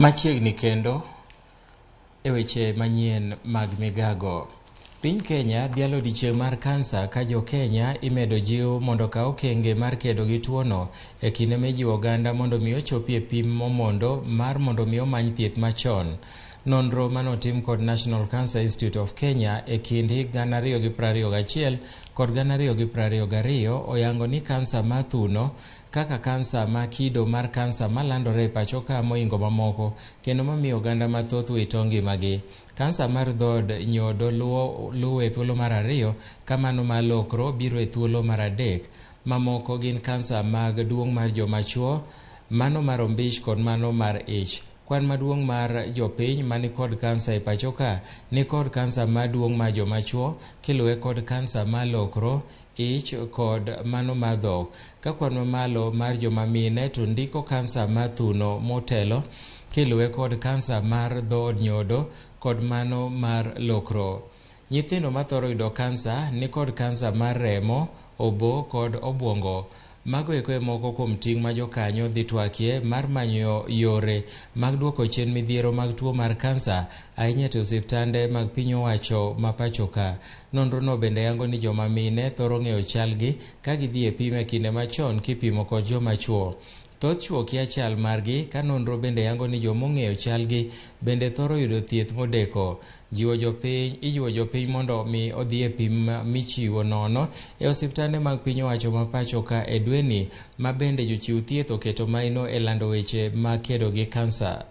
Machiegni kendo e weche manyien mag migago. Piny Kenya dhialo odiechieng' mar kansa ka jo Kenya imedo jiw mondo okaw okenge mar kedo gi tuono e kinde mijiwo oganda mondo mi ochopi e pim momondo mar mondo mi omany thieth machon. Nonro manotim kod National Cancer Institute of Kenya e kind hik 2021 kod 2022 oyango ni kansa mar thuno kaka kansa ma kido mar kansa malandore e pacho ka mohingo mamoko kendo mamiyo oganda mathoth wito ngimagi. Kansa mar dhood nyodo luwo e thuolo mar ariyo ka mano mar lokro biro e thuolo mar adek. Mamoko gin kansa mag duong' mar joma chuo, mano mar ombich kod mano mar ich. Kwan maduong' mar jopiny manikod kansa e pacho ka nikod kansa maduong' mar joma chuo kiluwe kod kansa mar lokro, ich kod mano mar dhok. Ka kwan mamalo mar joma mine to ndiko kansa mar thuno motelo kiluwe kod kansa mar dhood nyodo kod mano mar lokro. Nyithindo mathoro yudo kansa nikod kansa mar remo, obo kod obwongo. Mago eko e moko kuom ting' ma jokanyo dhi twakie mar manyo yore mag duoko chien midhiero mag tuo mar kansa ahinya to osiptande mag piny owacho ma pacho ka. Nonro no bende yango ni joma mine thoro ng'eyo chalgi ka gidhi e pim e kinde machon kipimo kod joma chuo. Thoth chuo kia chal margi ka nonro bende yango ni joma ong'eyo chalgi bende thoro yudo thieth modeko. Jiwo jopiny, ijiwo jopiny mondo mi odhi e pim michiwo nono e osiptande mag piny owacho ma pacho ka e dweni ma bende jochiw thieth oketo maino e lando weche mag kedo gi kansa.